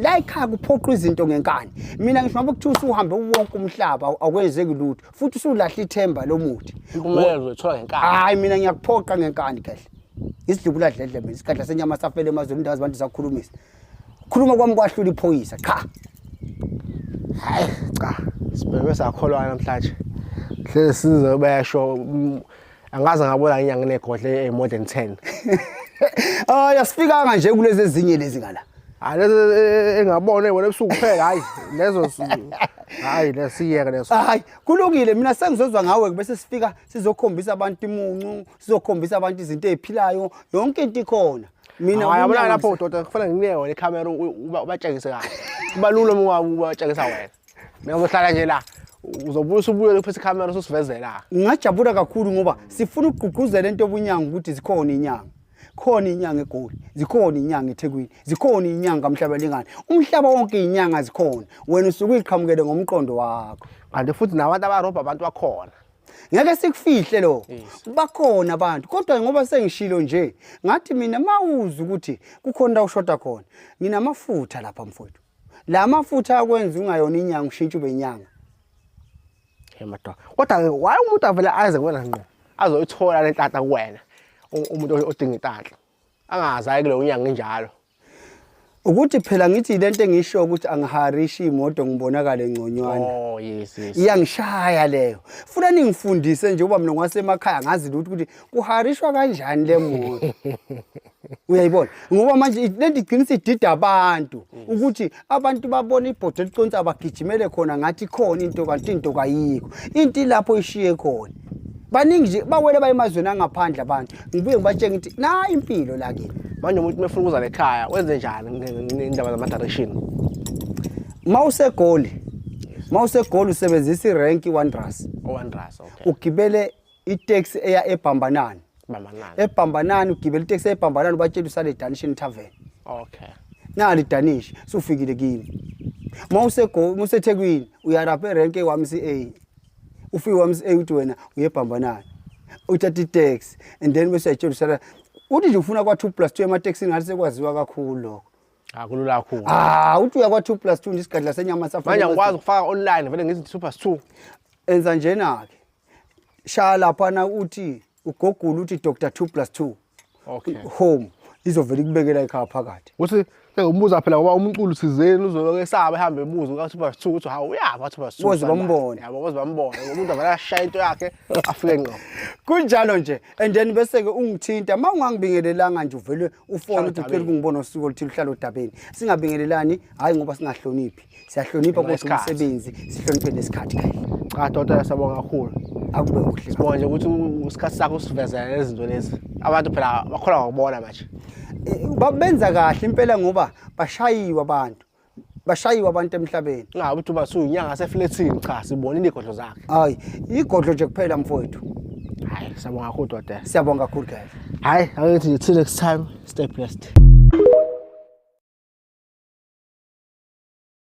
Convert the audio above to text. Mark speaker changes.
Speaker 1: La ekhaya kuphoqwa izinto ngenkani. Mina ngisho ngabe kuthiwa usuhambe wonke umhlaba akwenzeki lutho futhi usulahla ithemba lomuthi.
Speaker 2: Impumelelo uzoyithola ngenkani.
Speaker 1: Hayi, mina ngiyakuphoqa ngenkani kehle. Isidubula dledle mina, isigadla senyama safele emazweni, indawo zabantu zakhulumisa. Khuluma kwami kwahlula iphoyisa cha.
Speaker 2: Hayi cha, sibheke sakholwa namhlanje. Hlezi size besho angaze ngabona inyanga enegodle e more than 10.
Speaker 1: Hayi, asifikanga nje kulezi ezinye lezi ngala.
Speaker 2: Hayi, lezo engabona wena ebusuku kuphela, hayi lezo hayi lesiyeke leso.
Speaker 1: Hayi, kulungile, mina sengizozwa ngawe bese sifika sizokhombisa abantu imuncu, sizokhombisa abantu izinto eziphilayo, yonke into ikhona. Mina
Speaker 2: Hayi, yabona
Speaker 1: ubunyanga
Speaker 2: lapho doda kufanele nginike wena ikhamera ubatshengise kahle. Kuba lula uma ubatshengisa wena. Mina ngizohlala nje la. Uzobuya usubuyele uphethe ikhamera ususivezela.
Speaker 1: Ngingajabula kakhulu ngoba sifuna ukugqugquzela into yobunyanga ukuthi zikhona inyanga. Khona inyanga eGoli, zikhona inyanga eThekwini, zikhona inyanga mhlaba lingane. Umhlaba wonke inyanga zikhona. Wena usuke uyiqhamukele ngomqondo wakho.
Speaker 2: Kanti futhi nabantu abarobha abantu bakhona.
Speaker 1: Ngeke sikufihle lo. Bakhona abantu kodwa ngoba sengishilo nje ngathi mina mawuza ukuthi kukhona la ushoda khona. Nginamafutha lapha mfowethu. La mafutha akwenza ungayona inyanga ushintshe ube inyanga.
Speaker 2: Hey madoda. Kodwa why umuntu avele aze kuwena ngqo? Azoyithola le nhlanhla kuwena. Umuntu odinga inhlanhla. Angazi aye kuleyo nyanga injalo.
Speaker 1: Ukuthi phela ngithi lento engisho ukuthi angiharishi imoto ngibonakale ngconywana.
Speaker 2: Oh yes.
Speaker 1: Iyangishaya leyo. Funa ningifundise nje uba mina ngwasemakhaya ngazi lutho ukuthi kuharishwa kanjani le moto. Uyayibona? Ngoba manje lento igcina isidida abantu ukuthi abantu babona ibhodo eliconsa bagijimele khona ngathi khona into kanti into kayikho. Into ilapho ishiye khona. Baningi nje bawele baye emazweni angaphandle abantu. Ngibuye ngibatshenge ukuthi na impilo la kimi.
Speaker 2: Manje umuntu mefuna ukuza lekhaya wenze njani ngendaba zama direction?
Speaker 1: Mawusegoli. Mawusegoli usebenzisa irank Wanderers.
Speaker 2: Wanderers, okay.
Speaker 1: Ugibele itaxi eya eBhambanani.
Speaker 2: Bambanani.
Speaker 1: EBhambanani ugibele itaxi eBhambanani ubatshela usale Danish Tavern.
Speaker 2: Okay.
Speaker 1: Nali Danish sufikile kimi. Mawusego mawuseThekwini uyarapha erank eYMCA. Ufike YMCA uthi wena uye eBhambanani. Uthatha itaxi and then bese uyatshela usala uthi nje ufuna kwa 2 plus 2 emataxini ngathi sekwaziwa kakhulu lokho.
Speaker 2: Akulula kakhulu.
Speaker 1: Ah, uthi uya kwa 2 plus 2 nje isigadla senyama safuna.
Speaker 2: Manje angikwazi ukufaka online vele ngithi 2 plus 2.
Speaker 1: Enza njena ke. Shaya laphana uthi ugogula uthi Dr 2 plus 2
Speaker 2: Okay.
Speaker 1: home izovela ikubekela ekhaya phakathi.
Speaker 2: Uthi sengimbuza phela ngoba umculo thizeni uzobe esaba ehambe ebuza ka 2 plus 2 ukuthi hawu uyaphi ka 2 plus 2.
Speaker 1: Boze bambone.
Speaker 2: Yabo boze bambone. Umuntu avela ashaya into yakhe afike ngqo.
Speaker 1: Kunjalo nje and then bese ke ungithinta uma ungangibingelelanga nje uvele ufone
Speaker 2: Uhlala
Speaker 1: uthi ucela
Speaker 2: odabeni.
Speaker 1: ukungibona usuku oluthile uhlala odabeni. Singabingelelani hayi ngoba singahloniphi. Siyahlonipha kodwa
Speaker 2: Ngesikhathi.
Speaker 1: umsebenzi sihloniphe nesikhathi kahle.
Speaker 2: Cha doda siyabonga kakhulu.
Speaker 1: Akube kuhle.
Speaker 2: Sibonga nje ukuthi isikhathi sakho usivezele lezi zinto lezi. Abantu phela bakholwa ngokubona manje.
Speaker 1: Benza kahle impela ngoba bashayiwe abantu. Bashayiwe abantu emhlabeni.
Speaker 2: Ungabe uthi uba suyinyanga seflethini cha sibonile igodlo zakhe.
Speaker 1: Hayi, igodlo nje kuphela mfowethu.
Speaker 2: Hayi siyabonga kakhulu doda.
Speaker 1: Siyabonga kakhulu guys.
Speaker 2: Hayi, angithi till next time, stay blessed.